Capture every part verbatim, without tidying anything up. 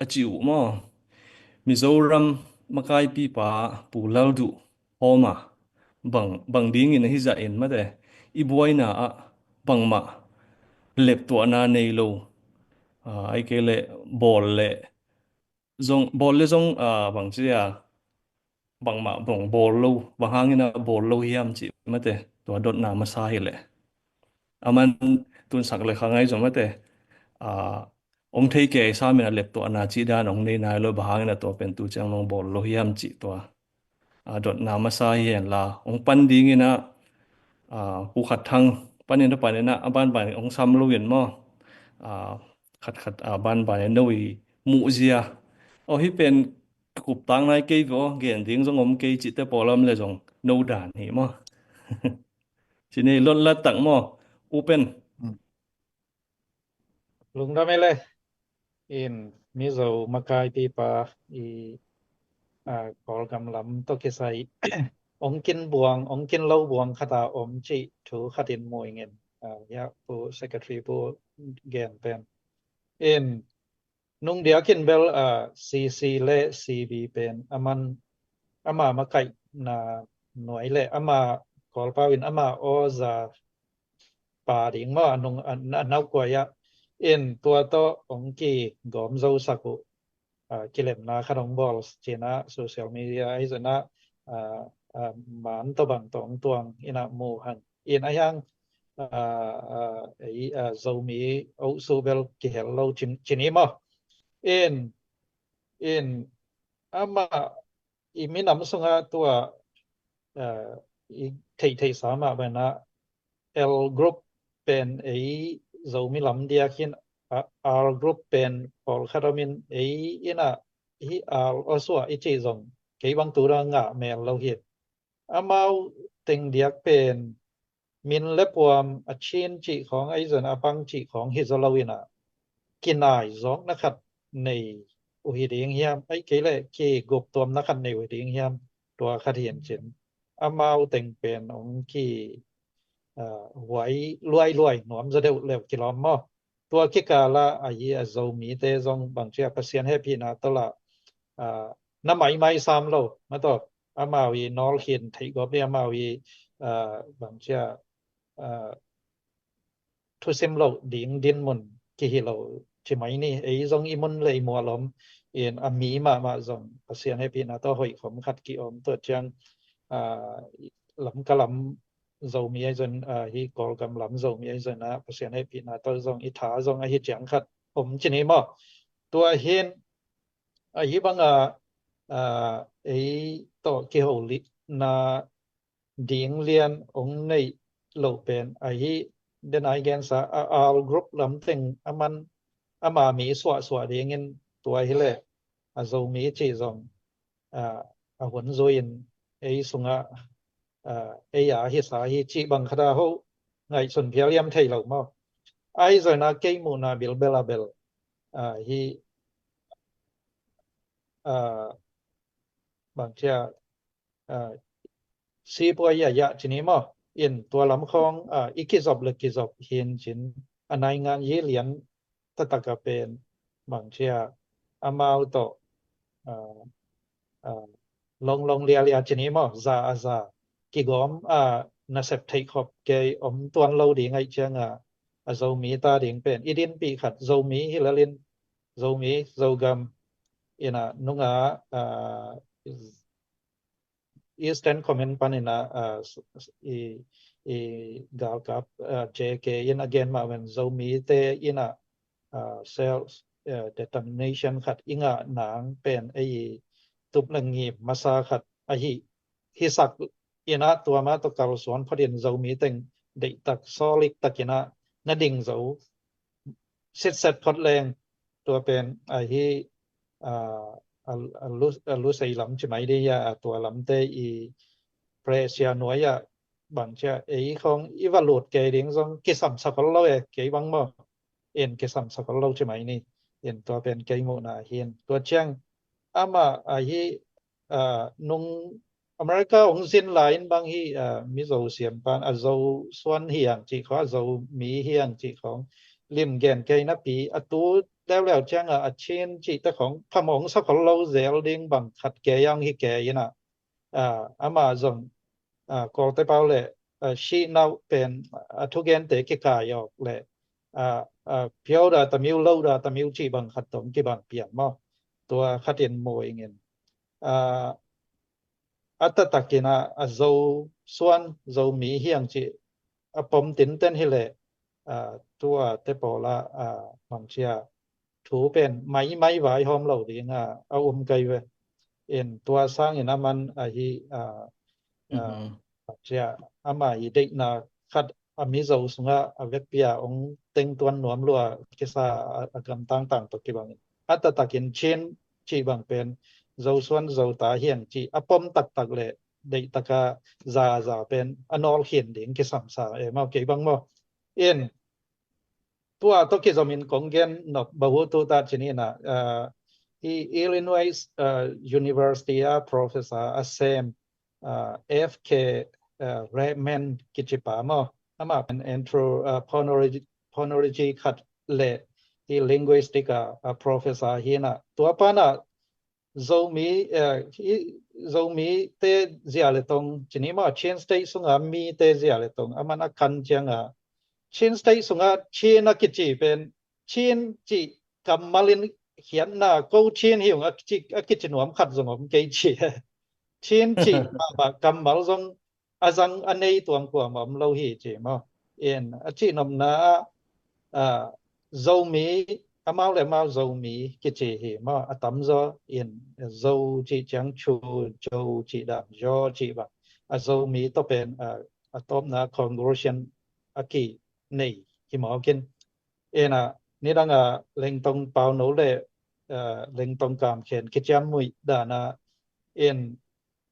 a ci uh maw? Mizoram makaipipa Pu Lalduh Hawma bang, bang dingin ahi zah in mate, i buaina ah bangmah leptuahna nei lo, ah, ai kei le bawl le zong, bawl le zong, ah, bang ci a, bangmah bang bawl lo, bang hangin a bawl lo hiam cih mate, tua dotna masa hi leh. Aman tunsak le khangai zong mate, ah, ong thei kei samin a leptuahna cih dan ong nei nai lo, bang hangin a tua pen tu ciang long bawl lo hiam cih tua, ah, dotna masa hi hen la, ong pan dingin a, ah, Pu Khat Thang panin a panin a, a banban ong sam lo in maw? Ah, khat khat, ah, banban in no i muh zia. Aw, hi pen kup tang nai kei ve aw, gen ding zong om kei cihte pawlam le zong no dan hi maw? Ci nei lot lat tak maw? U Pen. Mm. Lungdam e le. In Mizo makaipipa i, ah, Kawlgam lam tawh kisai ong kin buang, ong kin lo buang khat a om cih thu khat in mu ing in, ah, ya, Pu Secretary Pu gen pen. In nung diakin bel, ah, C C le C B pen aman, ama makaihna nuai le ama Kawlpau in ama aw za pa ding maw, a nung, a, a nau kuai ah in tua tawh ong kigawm zo sak uh, ah, kilemna khat ong bawl cih na social media ahi zong a, ah, ah, man tawh bang tawh ong tuang in a mu hang. In a hiang, ah, ah, ei, ah, Zomi oh su bel kihel lo cin, cin i maw? In, in ama i minam sungah tua, ah, i theihtheih sa mah bana L group pen ei Zomi lam diakin, ah, R group pen pawlkhat om in ei in a hi R aw suah i cih zong kei bang tu dang ngah mel lo hi. Amau teng diak pen min le puam a chin cih khawng ahi zong a pang cih khawng hi zaw lo in a kinai zawkna khat nei uh hi ding hiam, ai kei le kigup tuamna khat nei uh hi ding hiam, tua khat hi in cin. Amau teng pen ong ki, ah, huai luailuai nuam zaw deuh leuh kilawm maw? Tua kikal ah ahi a Zomite zong bang ci a Pasian hehpihna tawh lah, ah, na maimai sam lo, mataw, amau i nawlkhin theih gawp i amau i, ah, bang ci a, ah, thusim loh ding dinmun kihi lo ci mai ni. Ei zong i mun le i mual om in a mi mahmah zong Pasian hehpihna tawh hoih khom khat ki-om tua ciang, ah, Lamka lam Zomi ahi zong, ah, hi Kawlgam lam Zomi ahi zong a Pasian hehpihna tawh zong i tha zong ahi ciang khat om ci ni maw? Tua hin ahi bang a, ah, ei tawh kiholihna ding lian ong neih loh pen ahi den ai gensa a R group lam teng aman ama mi suahsuah dingin tua hi le a Zomi cih zong, ah, a hun zui in ei sungah, ah, ei a hi sa hi cih bang khat a ho ngaihsun phial hiam thei lo maw? Ai zong a kei muhna bilbel a bel, ah, hi, ah, bang ci a, ah, sipuai yayah ci ni maw? In tua lam khawng, ah, i kizop le kizop hin cin a naingan yi lian taktak a pen bang ci a amau tawh, ah, ah, longlong lialia ci ni maw? Za a za kigawm, ah, nasep theih khop kei om tuan lo ding aih ciang a, a Zomi ta ding pen i dinpih khat Zomi hi lel in Zomi Zogam in a nung a, ah, Eastern Command pan in a, ah, s-, s-, i, i galkap, ah, J K in a gen mah ven Zomite in a, ah, self, ah, determination khat i ngah nang pen ei tup le ngim masa khat ahi, hisak in a tua mah tawh kalsuan phot in Zomi teng deihtak solid tak in a na ding zo sitset phot leng tua pen ahi, ah, a, a lu, a lusei lam ci mai ding a, a tua lamte i pressure nuai a bang ci a ei khawng i va lut kei ding zong kisam sak ol lo e, kei bang maw? In kisam sak ol lo ci mai ni. In tua pen kei muhna hin tua ciang ama ahi, ah, nung America ong zin lai in bang hi, ah, Mizo siampan a Zo suan hiang cih khawng, a Zomi hiang cih khawng lim gen kei napi a tu leuleu ciangah a Chin cihte khong phamawh sa khol lo zel ding bang khat kei ang hi kei inah, ah, amah zong, ah, Kawlte pau le, ah, sihnauh pen a thugente kikai awk le, ah, ah, pyoda tamiu loda tamiu cih bang khat tawh kibang pian maw? Tua khatin mu ingin, ah, a taktakin a, a Zo suan Zomi hiang cih a pom tinten hileh, ah, tua te pawlah, ah, bang cia thu pen maimai vaihawm lo ding a, a um kei ve. In tua sangin a man ahi, ah, ah, bang cia ama i deihna khat a Mizo sungah a vekpi a ong tengtuan nuam lua kisa a, a gamtang tang tawh kibangin a taktakin Chin cih bang pen Zo suan Zo ta hiang cih a pom taktak le deihtaka zaza pen a nawlkhin ding kisamsa e mau kei bang maw? In tua tawh kizomin kong gen nop bahu tu ta cin inah, ah, i Illinois, ah, University a professor a sem, ah, F K, ah, Redman kici pa maw? Amah pen anthro-, ah, phonology, phonology khat le i linguistic a, ah, professor hi inah tua panah Zomi, eh, i, Zomi te zia le tong cini maw, Chin State sunga mi te zia le tong a man a kan cianga Chin State sunga Chin a kici pen Chin ci kammal in khiatna ko Chin hi ung a kici, a kici nuam khat zong om kei ci. Chin ci mahmah kammal zong a zang a nei tuam kuamah om lo hi ci maw? In a cihnopna ah, ah, Zomi, amau le amau Zomi kici hi maw? A tamzaw in Zo cih ciang Chu, Zo cih dan, Zo cih bang. A Zomi tawh pen, ah, a tawpna congregation a kinei hi mawk in. In ah nidang ah Lengtong Pauno le, ah, Lengtong Kamkhen kiciam muih dan ah in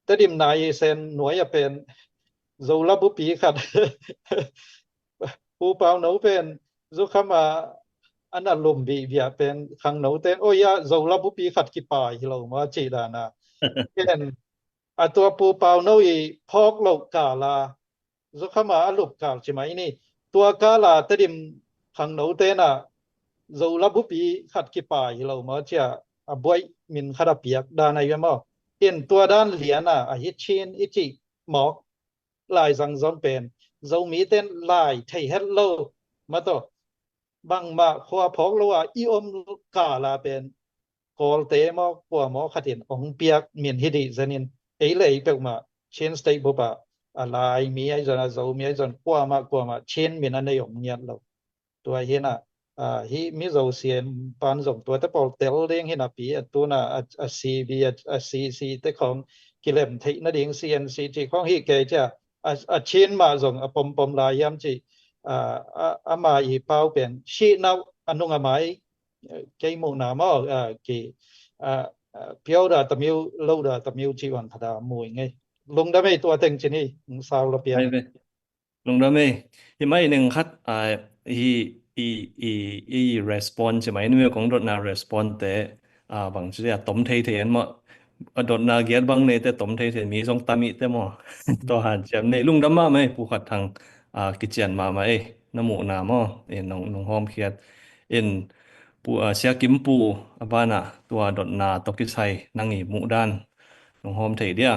Tedim nai sen nuai a pen Zo labupi khat Pu Pauno pen zukham a ana lum bihbia pen khangno ten oi a Zo labupi khat kipai hi lo maw cih dan a. Ken a tua Pu Pauno i phawk loh kala zukham a a lup kal ci mai ni. Tua kala Tedim khangno ten a Zo labupi khat kipai hi lo maw cia a buaih min khat a piak dan a i ve maw? In tua dan lian a ahi Chin i cih mawk laizang zong pen Zomi ten lai thei het lo maw tawh bangmah khua phawk lo a i om kala pen Kawlte maw kua maw khatin ong piak min hi dih zenin ei le ei peuhmah Chin State bup ah a Laimi ahi zon a Zomi ahi zon kuamah kuamah Chin min a nei om ngiat lo. Tua hi inah, ah, hih Mizo siam pan zong tuate pawl tel ding hi napi a tuna a, a C B a, a C C te khong kilem theih nading C N C cih khong hi kei cia a, a Chin mah zong a pompom lai hiam cih, ah, a, ama i pau pen sihnauh a nung a mai, eh, kei muhna maw, ah, ki, ah, ah, pioda tamiu loda tamiu cih wan phada mui ngei. Lungdam ei tua teng cin hi, sau la piang. Lungdam ei. Hi mai neng khat, ah, hi, i, i, i respond ci mai ni mi kong dotna respond te, ah, bang ci a tom thei thei en maw. A dotna giat bang nei te tom thei thei mi zong tam i te maw. Tua hanciam nei lungdam mahmah ei Pu Khat Thang, ah, kician mahmah ei. Na muhna maw. In nong, nong hawmkhiat. In Pu, ah, Sia Kim Pu a banah tua dotna tawh kisai nang i muhdan. Nong hawm thei dia.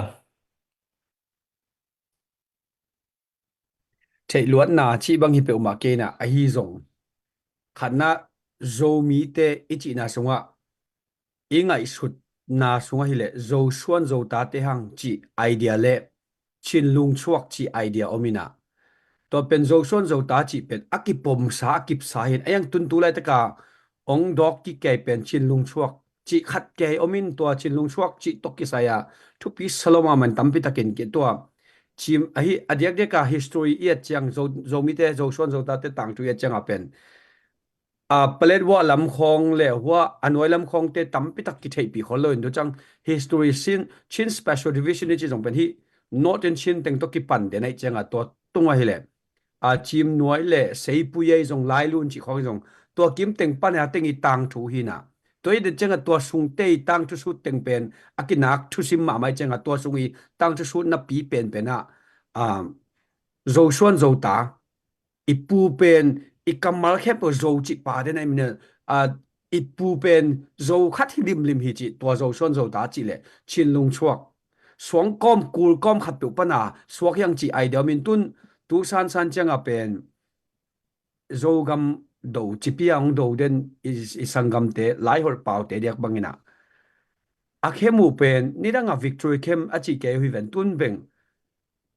Theihluatna cih bang hi peuhmah kei inah ahi zong khatna Zomite i cihna sungah i ngaihsutna sungah hileh Zosuan Zotate hang cih idea le Chin lungchuak cih idea om inah tua pen Zosuan Zota cih pen a kipomsa a kipsa hin a iang tuntu laitaka ong dawk kikei pen Chin lungchuak cih khat kei om in tua Chin lungchuak cih tawh kisai a thupi sa lo mahmah in tampi takin ki tua Chin ahi a diakdiaka history i et ciang Zo, Zomite Zosuan Zotate tangthu i et cianga pen a Paletwa lam khawng le hua a nuai lam khawngte tampi tak kitheihpih khol lo in tu ciang history Chin, Chin Special Division i ci zong pen hi Northern Chin teng tawh kipan den aih cianga tua tunga hileh a Cim nuai le Seipui ei zong Lailun cih khawng ei zong tua kim teng pan a teng i tangthu hi inah tua i den cianga tua sungte i tangthu sut teng pen a kinak thusim mahmah i cianga tua sung i tangthu sut napi penpen ah, ah, Zosuan Zota i pu pen i kammal khempeuh Zo cih pa den a i minel a i pu pen Zo khat hi limlim hi cih, tua Zo suan Zo ta cih leh Chinlung suak, suang kawm kul kawm khat peuh pana suak hiang cih idea om in, tun tu sansan cianga pen Zogam do cipi a hong do den i, i sanggamte, Laiholh paute diak bangin ah, a khem uh pen nidang a Victory Camp a cih kei uh hi ven, tun beng,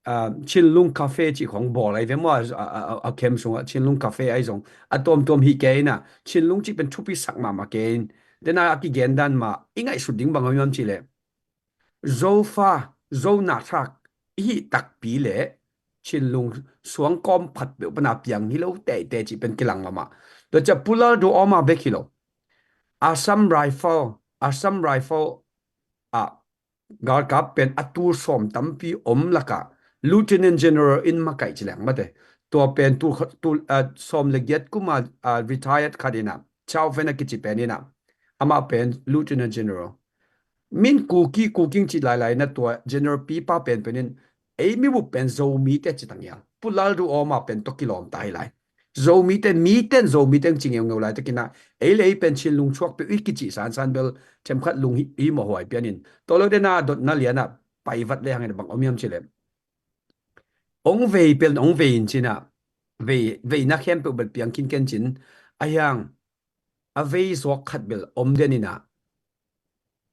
ah, Chinlung Cafe cih khong bawl ahi ve maw, a, a, a, a khem sungah Chinlung Cafe ahi zong a tuamtuam hi kei in ah, Chinlung cih pen thupi sak mahmah kei in, dena a kigen dan mah i ngaihsut ding bang om hiam cih leh, Zofa, Zo nathlak i hih takpi leh Chinlung suang kawm phat peuh pana piang hi lo teitei cih pen kilang mahmah. Tua ciah Pu Lalduhoma bek hi lo, Assam Rifle, Assam Rifle ah galkap pen a tul sawm tampi om lakah Lieutenant General in makaih ci leng mate. Tua pen tul, tul, ah, sawm le giat kuma, ah, retired khat in ah, Chau Fen a kici pen in ah, amah pen Lieutenant General. Min Kuki, Kuking ci lailai na tua General pipa penpen in, ei mibup pen Zomite ci tang hiang. Pu Lalduhoma pen tawh kilawm ta hi lai. Zomite, miten Zomite ci ngeungeu laitakin ah, ei le ei pen Chinlung suak peuh i kicih sansan bel themkhat lung hi, hi mawhhuai pian in. Tua lo dena dotna lianah paivat le hangin bang om hiam cih leh, ong vei pen ong vei in cin ah, vei, veina khempeuh bel piang khin ken cin, a hiang a vei zawk khat bel om den in ah,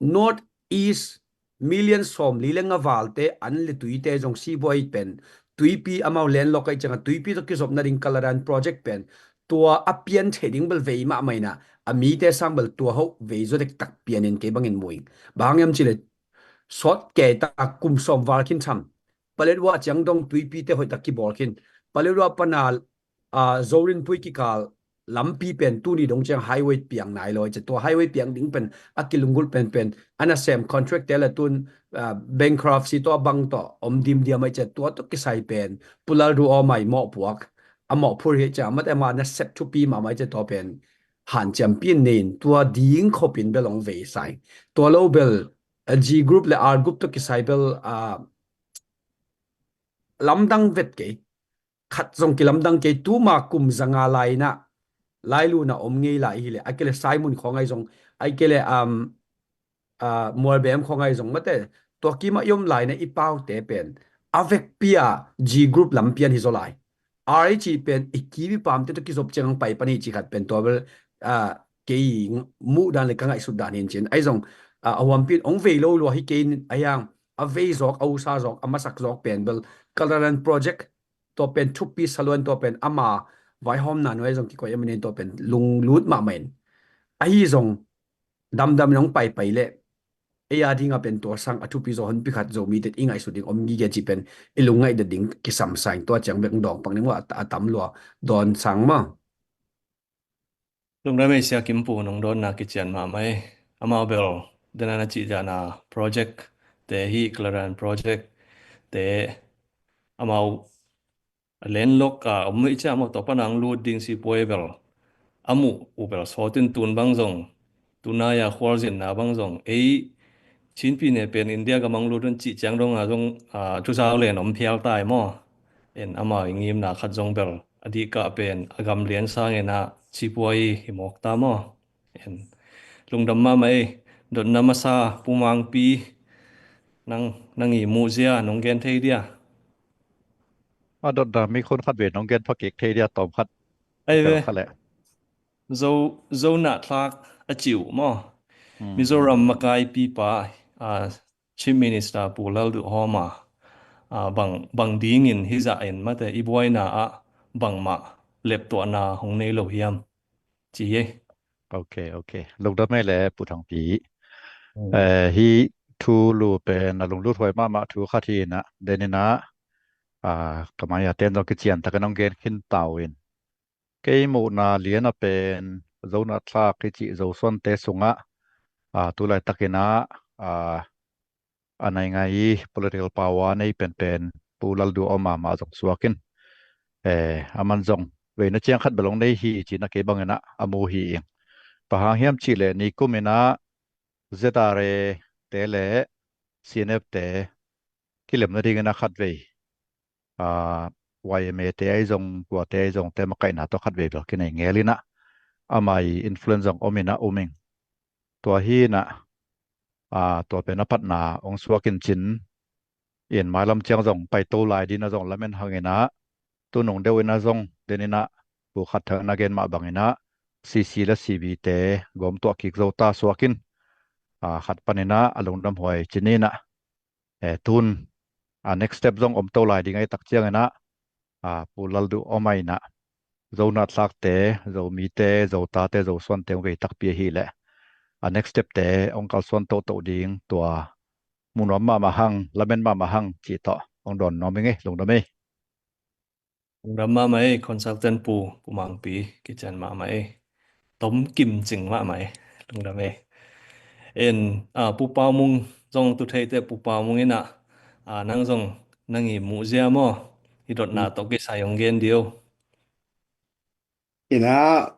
North East million sawmli le nga valte an le tuite zong sibuai pen tuipi amau landlock ahi ciangah tuipi tawh kizopna ding Kaladan project pen tua a pian thei ding bel vei mahmah in ah, a mite sang bel tua hoh vei zaw dektak pian in kei bangin mu ing. Bang hang hiam cih leh sawt kei ta kum sawm val khin tham. Paletwa ciang dong tuipite hoihtak kibawl khin. Paletwa pana, ah, Zorinpui kikal lampi pen tuni dong ciang highway piang nai lo ahi ciah, tua highway piang ding pen a kilunggulh penpen a nasem contract te le tun, ah, bankruptcy tawh a bang tawh om dimdiam ahi ciah, tua tawh kisai pen Pu Lalduhoma i mawhpuak, a mawhphur hi ciah, amate ama nasep thupi mahmah ahi ciah, tua pen hanciampi in nei in, tua ding khopin bel ong vei sa ing. Tua lo bel, ah, G group le R group tawh kisai bel, ah, lamdang vet kei. Khat zong kilamdang kei, tuma kum zanga lai in ah, Lailuna om ngei lai hi leh, a kei leh Saimun khawng ahi zong, a kei leh, um, ah, Mualbem khawng ahi zong mate, tua kimah i om lai in ah i paute pen a vekpi a G group lam pian hi zaw lai. R H pen i kim i pamte tawh kizop ciang ang pai pan hi cih khat pen tua bel, ah, kei muh dan le ka ngaihsut dan hi in cin. Ahi zong, ah, a huampi in ong vei lo lua hi kei in, a hiang a vei zawk, a usa zawk, a masak zawk pen bel Kaladan project, tua pen thupi saluan, tua pen ama vaihawmna nuai zong kikoih em in, tua pen lunglut mahmah in. Ahi zong damdam in hong paipai leh ei a dingah pen tua sang a thupi zaw honpi khat Zomite i ngaihsut ding om gige cih pen i lungngaih det ding kisam sa ing. Tua ciang bek dawng pak ning maw, a tam lua dawn sang maw. Lungdam ei Sia Kim Pu, nong dawnna kician mahmah ei. Amau bel dena na cih dana project te hi, Kaladan project te amau a landlock a om hi ciah amau tawh pana ang lut ding sipuai bel a muh uh bel sawt in tun bang zong, tunai a khualzinna bang zong, ei Chinpi ne pen India gam ang lut un cih ciang dong a zong, ah, thu zau len om phial tai maw. En amau i ngimna khat zong bel a dihkah pen a gam lian sangin ah sipuai hi mawk ta maw. En lungdam mahmah ei. Dotna masa Pu Mangpi, nang, nang i muh zia nong gen thei dia? A dotna mi khun khat ve nong gen phakik thei dia tawm khat. Ei ve. Khat leh. Zo, Zo nathlak a ci uh maw. Hmm. Mizoram makaipipa, ah, Chief Minister Pu Lalduhoma, ah, bang, bang dingin hizah in mate i buaina ah bangmah leptuahna hong nei lo hiam? Ci hi. Ok, ok. Lungdam ei le Pu Thangpi. Hmm. Eh, hih thu lu pen a lunglut huai mahmah thu khat hi in ah, den in ah, ah, ka mai a ten zong kician takin hong gen khin ta uh in. Kei muhna lian a pen Zo nathlak i cih Zo suante sungah, ah, tu laitakin ah, ah, a nai ngai i political power nei penpen Pu Lalduhoma mah zong suak in. Eh, aman zong veina ciang khat bel hong nei hi cih na kei bangin ah a mu hi ing. Bang hang hiam cih leh nikum in ah Z R A te le C N F te kilem nadingin ah khatvei, ah, Y M A te ahi zong, kuate ahi zong te makaihna tawh khatvei bel kinei ngel in ah, ama i influence zong om in ah um ing. Tua hi in ah, aa, tua pen a patna hong suak in cin, in mailam ciang zong paito lai ding in ah zong lamen hang in ah, tu nung deuh in ah zong den in ah, Pu Khat Thang in a gen mah bang in ah, C C le C B te gawm tuah kik zo ta suak in, aa, khat pan in ah a lungdam huai ci ni in ah, eh, tun, ah, next step zong om to lai ding a i tak ciang in ah, ah, Pu Lalduh Aw Mai in ah, Zo nathlakte, Zomite, Zotate, Zosuante hong vei takpi ahih leh, ah, next step te hong kalsuan toto ding, tua mu nuam mahmah hang, lamen mahmah hang cih tawh hong dawn nuam ing ei, lungdam ei. Lungdam mahmah ei, consultant Pu, Pu Mangpi, kician mahmah ei. Tom kim cing mahmah ei, lungdam ei. En, ah, Pu Pau Mung zong tu thei teh, Pu Pau Mung in ah, ah, nang zong nang i muhzia maw, i dotna tawh kisai hong gen dih o. In ah,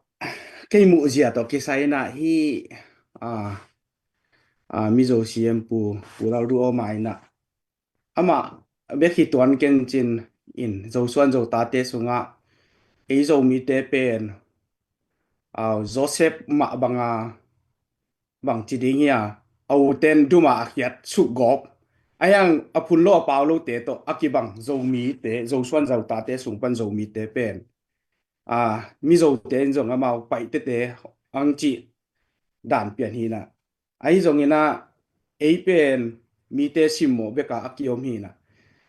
kei muhzia tawh kisai in ah hih, ah, ah, Mizo C M Pu, Pu Lalduh Aw Mai in ah, amah bek hi tuan keng cin, in Zosuan Zotate sungah ei Zomite pen, ah, Joseph mah bang a, bang ci ding hi a, a u ten dum a a khiat suk gawp, a hiang a phun lo a pau lote tawh a kibang Zomite, Zosuan Zotate sung pan Zomite pen, ah, Mizote in zong amau Paitete ang cih dan pian hi in ah. Ahi zong in ah, ei pen mite simmawh bek a a kiom hi in ah.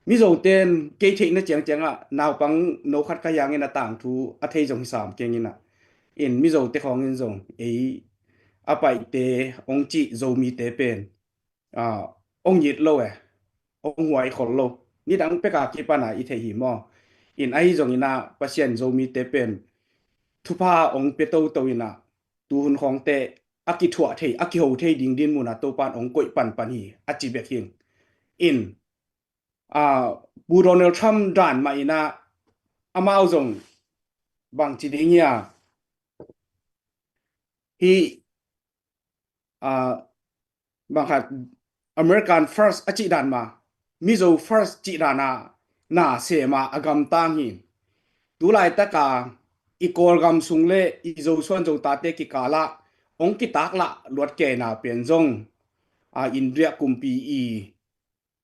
Mizote in kei theihna ciangciang ah, naupang no khat ka hi hang in ah tangthu a thei zong hi sam keng in ah. In Mizote khawng in zong ei a Paite hong cih Zomite pen, ah, hong it lo e, hong huai khol lo. Nidang pek a kipan a i thei hi maw. In ahi zong in ah Pasian Zomite pen thupha hong pia toto in ah, tu hun khawng teh a kithuah thei, a kiho thei ding dinmun ah Topan hong koih panpan hi a ci bek hi ing. In, ah, Pu Donald Trump dan mah in ah, amau zong bang ci ding hi a, hih, ah, bang khat American first a cih dan mah, Mizo first cih dan a na sem a a gamtang hi. Tu laitak a i Kawlgam sung le i Zosuan Zotate kikal ah hong kitaklah luat kei na pen zong, ah, India kumpi i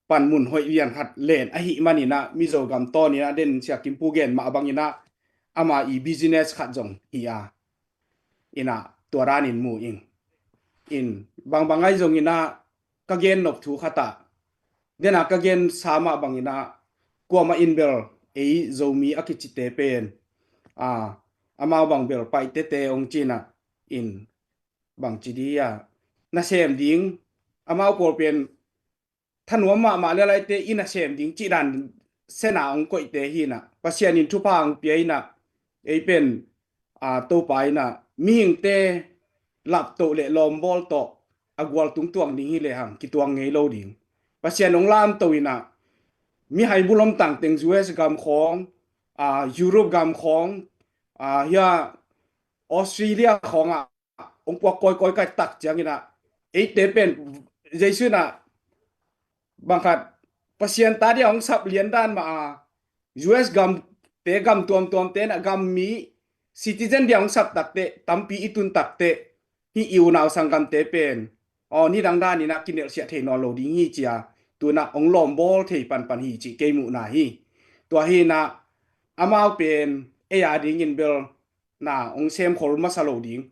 panmun hoih lian khat len ahih man in ah, Mizo gam tawn in ah, den Sia Kim Pu gen mah bang in ah, ama i business khat zong hi a, in ah tua dan in mu ing. In bangbang ahi zong in ah, ka gen nop thu khat ah, den a ka gen sa mah bang in ah, kuamah in bel ei Zomi a kicite pen, ah, amau bang bel Paitete hong ci in ah, in bang ci dih a, nasem ding, amau pawl pen thanuam mahmah le laite i nasem ding cih dan sen a hong koihte hi in ah, Pasian in thupha hong pia in ah, ei pen, ah, Topa in ah mihingte laptoh le lawmbawl tawh a gual tung tuang ding hi lehang kituang ngei lo ding. Pasian hong lamto in ah, mihai bulom tangteng U S gam khawng, ah, Europe gam khawng, ah, hia Australia khawng ah hong puak kawikawi ka tak ciang in ah, eite pen Jesu in ah bang khat Pasian ta dia hong sap lian dan mah a, U S gamte, gam tuamtuamte in ah gam mi citizen dia hong sap takteh, tampi i tun takteh, hih i unau sanggamte pen, aw, nidang dan in ah kinelhsiah thei nawn lo ding hi ci a, tu in ah hong lawmbawl thei panpan hi cih kei muhna hi. Tua hi in ah, amau pen ei a dingin bel na hong semkhol masa lo ding.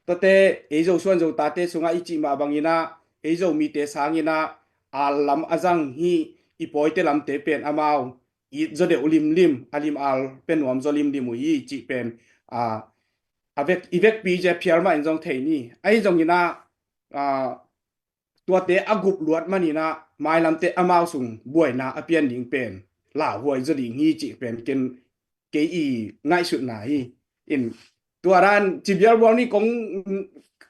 Tuate ei Zosuan Zotate sungah i cih mah bang in ah, ei Zomite sang in ah, al lam a zang hih i pawite lamte pen amau it zaw deuh limlim, a lim al pia nuam zaw limlim uh hi cih pen, ah, a vek, i vekpi zia phial mah in zong thei ni. Ahi zong in ah, ah, tuate a gup luat man in ah, mailamte amau sung buaina a pian ding pen lauhuai zaw ding hi cih pen ken, kei i ngaihsutna hi. In tua dan ci bialbual ni kong,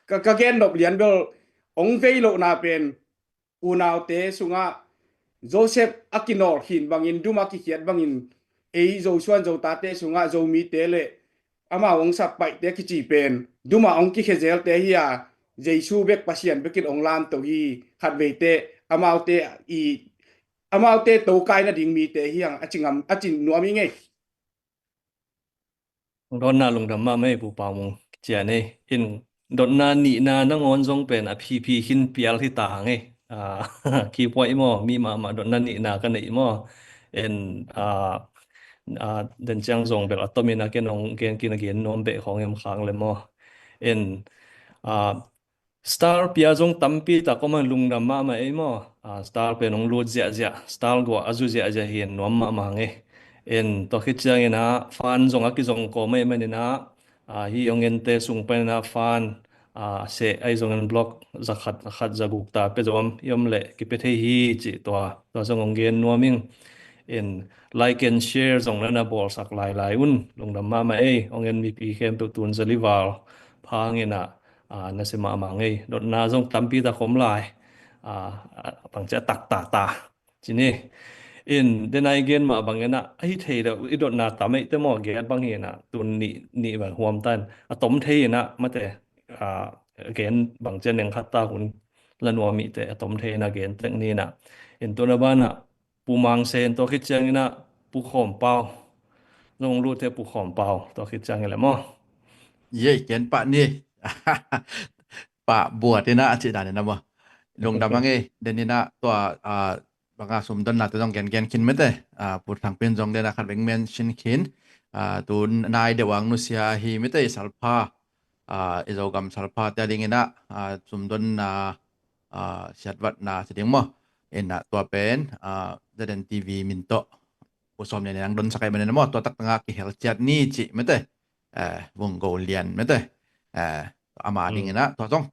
ka, ka gen nop lian bel hong vei lohna pen, unaute sungah Joseph a kinawl khin bangin, dum a kikhiat bangin, ei Zosuan Zotate sungah Zomite le amau hong sap Paite kici pen dum a hong kikhia zelte hi a, Jesu bek, Pasian bekin hong lamto hi. Khatveite amaute i, amaute tokai nading mite hi hang a ci ngam, a ci nuam hi ngei. Hong dawnna lungdam mahmah ei Pu Pau Mung. Cian ei, in dotna nihna nangawn zong pen a phipi khin pial hi ta hang ei. Kipuai maw, mi mahmah dotna nihna ka neih maw. In den ciang zong bel a tomin a ken hong gen kin a gen nuam beh khawng em khang le maw. In star pia zong tampi tak om a, lungdam mahmah ei maw. Star pen hong lut ziahziah, star guah a zu ziahziah hi in nuam mahmah hang ei. In tua khit ciangin ah fan zong a kizong kawm ei manin ah hi hong ente sung panin ah fan seh ahi zongin block za khat, za khat za guk ta pia zong om i om leh kipia thei hi cih tua, tua zong hong gen nuam ing. In like and share zong na na bawlsak lailai un, lungdam mahmah ei. Hong en mipi khempeuh tun zali val phangin ah na sia mahmah ngei. Dotna zong tampi tak om lai. Bangci a takta ta ci ni. In den a i gen mah bangin ah a hi thei deuh i dotna tam ei te maw, giat bang hi in ah tun nih, nih bang huam ta in a tom thei in ah mate, gen bangci a neng khat ta hun la nuam i te a tom thei in ah gen tek ni in ah. In tun a ban ah Pu Mang Sen tua khit ciangin ah Pu Khawm Pau zong lut te, Pu Khawm Pau tua khit ciangin le maw. Yei, ken pah ni. Pah buat in ah a cih dan in ah maw. Lungdam hang ei, den in ah tua banga sumdonna te zong gengen khin mete. Pu Thang Pin zong den a khat veng mention khin. Tu nai deuh ang nusia hi mete, i salpha, i Zogam salpha te a dingin ah sumdonna siatvatna si ding maw. In ah tua pen Z N T V min tawh Pu Sawm Lian in ang donsak ei manin ah maw, tua taktanga kihel ciat ni cih mete. Vung Go Lian mete. Ama dingin ah tua zong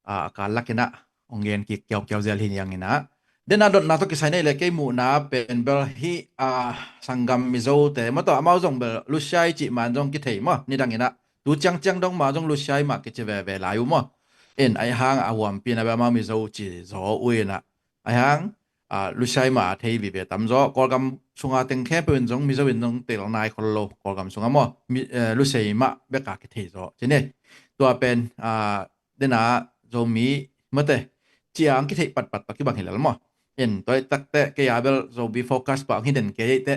a kal lakin ah hong gen kik kiaukiau zel hi niang in ah. Den a dotna tawh kisai nei le kei muhna pen bel hih a sanggam Mizo te maw, tua amau zong bel Lushai cih man zong kithei maw, nidang in ah tu ciangciang dong mah zong Lushai mah kici veve lai uh maw. In ahi hang a huampi in ah bel amau Mizo ci zaw uh in ah, ahi hang Lushai mah a thei vive tam zaw. Kawlgam sunga teng khempeuh in zong Mizo in zong tel nai khol lo, Kawlgam sunga maw, Lushai mah bek a kithei zaw ci ni. Tua pen den a Zomi mate ciang kitheih patpat pa kibang hi lel maw. In tua i takte kei a bel Zomi focus pa ang hi den kei ei te.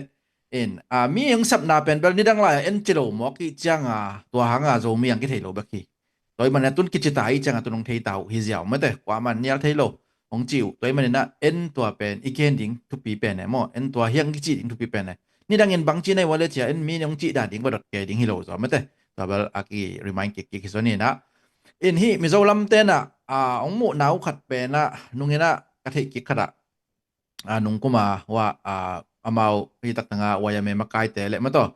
In mi hong sapna pen bel nidang lai a en ci lo mawk i cianga tua hanga Zomi ang kithei lo bek hi. Tua i manin ah tun kici ta i cianga tun hong thei ta uh hi ziau mate, kuaman nial thei lo hong ci uh. Tua i manin ah en tua pen i gen ding thupi pen e maw, en tua hiang kici ding thupi pen e. Nidangin bangci nei ua le cia en mi hong cih dan ding va dot kei ding hi lo zaw mate. Tua bel a ki remind kik kik hi zaw ni in ah. In hih Mizo lamte in ah hong muhna uh khat pen ah nungin ah ka theih kik khat ah nungkuma ua amau hih taktanga Y M A makaite le maw, tua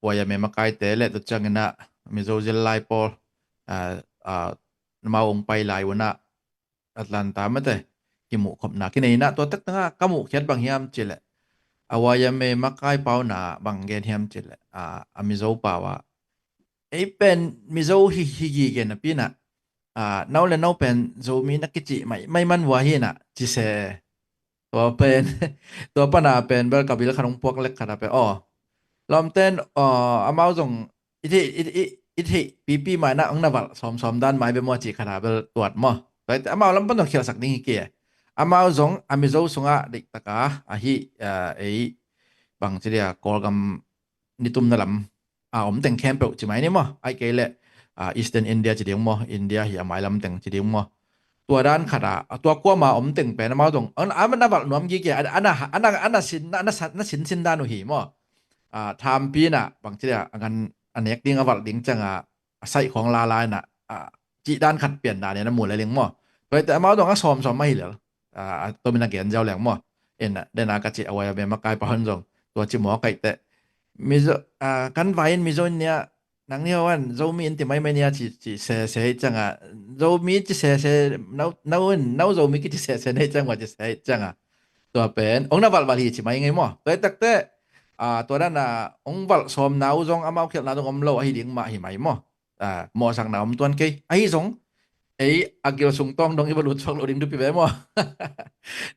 Y M A makaite le tua ciangin ah Mizo zillai pawl amau hong pai lai un ah Atlanta mate kimuh khopna kinei in ah, tua taktanga ka muhkhiat bang hiam cih leh a Y M A makai pau in ah bang gen hiam cih leh a Mizo pau ah ei pen Mizo hi hi gige napi in ah no le no pen Zomi na kicih maimai man uh ahi in ah ci se. Tua pen tua pana pen bel ka bil khat hong puak lek khat ah pen aw, lawmten amau zong i theih pipi mah in ah hong na valh sawmsawm dan mai bia maw cih khat ah bel tuat maw. Tua i te amau lam pan zong khialhsak ding hi kei. Amau zong a Mizo sungah deihtaka ahi ei bang ci dia Kawlgam nitumna lam a om teng khempeuh ci mai ni maw, ahih kei leh Eastern India ci ding maw, India hi a mailam teng ci ding maw. Tua dan khat ah tua kuama om teng pen amau zong a na valh nuam gige, a na sinsin dan uh hi maw. Thampi in ah bang ci dia a ngan a nek ding a valh ding ciangah a saih khawng lala in ah cih dan khat pian dan in a mu le ling maw. Tua i te amau zong a sawmsawm ahi lel. A tomin a gen ziau leng maw. In ah den a ka cih a Y M A makai pau in zong tua ci maw kaih teh. Mizo kan vai in Mizo in nia nang ni ho an Zomi in ti maimai nia ci sese hi ciangah, Zomi ci sese, no in no Zomi kici sese nei ciang ua ci se hi ciangah. Tua pen hong na valhvalh hi ci mai ngei maw. Tua i takte tua dan a hong valh sawmna uh zong amau khialhna zong om lo ahi ding mah hi mai maw. Mawhsakna om tuan kei ahi zong ei a gil sung tawng dong i va lut suak lo ding thupi ve maw.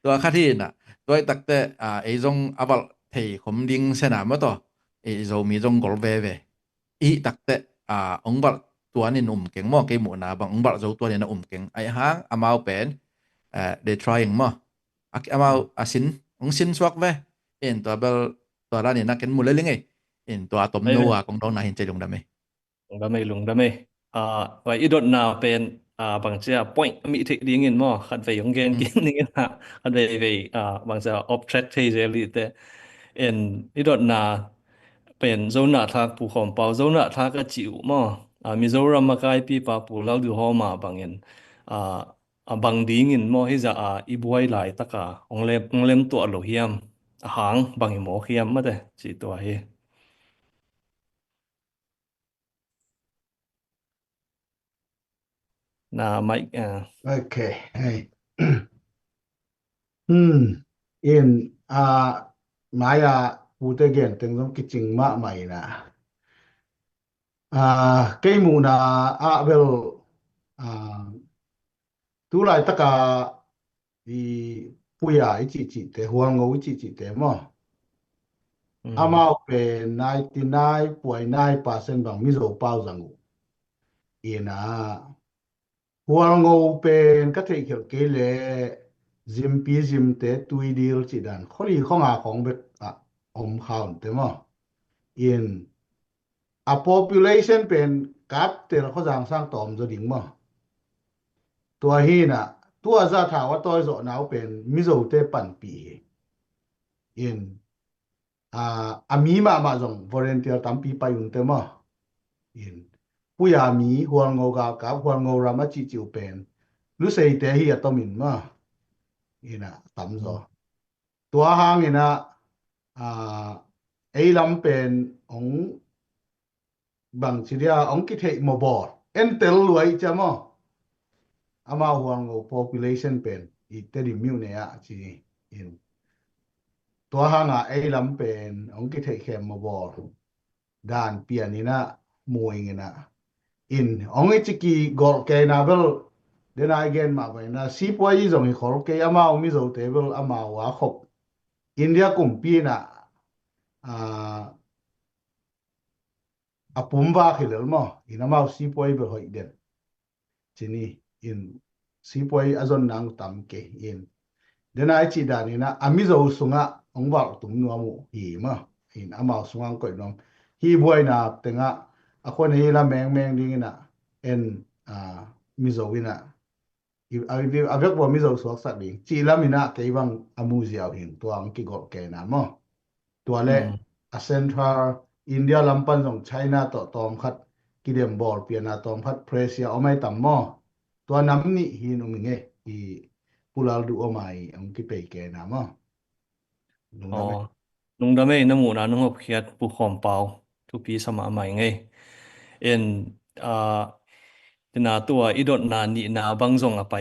Tua khat hi in ah tua i takte ei zong a valh thei khom ding sena maw, tua ei Zomi zong gol veve. I hih takte hong valh tuan in um keng maw, kei muhna bang hong valh zo tuan in a um keng. Ahi hang amau pen they trying maw. Amau a sin hong sin suak ve. In tua bel tua dan in a ken mu le ling ei. In tua a tom no a kong dawngna hin cei lungdam ei. Lungdam ei, lungdam ei. Ah, vai i dotna pen, ah, bangcia point a mih theih dingin maw, khat vei hong gen kik dingin ah, khat vei vei, ah, bangcia off track thei zel dihte. En, i dotna pen Zo nahthlak Pu Khawm Pau, Zo nahthlak a cih uh maw, ah, Mizoram makaipipa Pu Lalduhawma bangin, ah, a bang dingin maw, hizah a i buai laitaka hong lem, hong lemtuah lo hiam, a hang bang i mawk hiam mate, cih tua hi. Na mai, ah. Ok. Hei. Hmm. In, ah, mai-a pute gen teng zong kicing mahmah ina. Ah, kei muhna ah bel, ah, tu laitaka i Puya i cihcihte, Hualngo i cihcihte maw. Mm. Amau pen ninety nine point nine percent bang Mizo pau zang uh. Ina, Hualngo pen ka theihkhelh kei le Zimpi Zimte, Tuidil cih dan, kholi khonga khong bek a om kha unte maw. In, a population pen Kaptel, Khawzang sang tawm zaw ding maw. Tua hi ina, tua zah thau a tawi zawhna uh pen Mizote panpih hi. In, a, a mi mahmah zong volunteer tampi pai unte maw. In, Puya mi, Hualngo galkap, Hualngo ram a cihcih uh pen Luseite hi a tomin maw. Ina, tam zaw. Tua hangina, ah, ei lam pen hong bangci dia hong kitheih mawbawl, entel luai cia maw. Amau Hualngo population pen i Tedim myone ah ci in. Tua hanga ei lam pen hong kitheih khem mawbawl dan pian ina mu ing ina. In, hong i ciki golh kei na bel, dena i gen mah bai na, sipuai i zong i khol kei, amau Mizote bel amau a khop. India kumpi ina, ah, a pum vak hi lel maw, in amau sipuai bel hoih den. Cini, in sipuai a zon nang tam kei in. Dena i cih dan ina, a Mizo sungah hong valh tum nuam uh hi maw. In amau sungah hong koih nuam. Hi buaina tengah, a khua nei la mengmeng ding ina, en, ah, Mizo ina. I, a, a vek bua Mizo suaksak ding. Cih lam ina kei bang a mu ziau hing, tua hong kigolh kei na maw. Tua le, mm, a Central India lam pan zong China tawh tawmkhat kidem bawl piana tawmkhat pressure om ai tam maw. Tua nam nih hi nung ing ei, i Pu Lalduhawma i hong kipei kei na maw. Lungdam ei. Aw, lungdam ei, na muhna nong hopkhiat Pu Khawm Pau. Thupi sa mahmah ing ei. En, ah, tina tua i dotna nihna bang zong a pai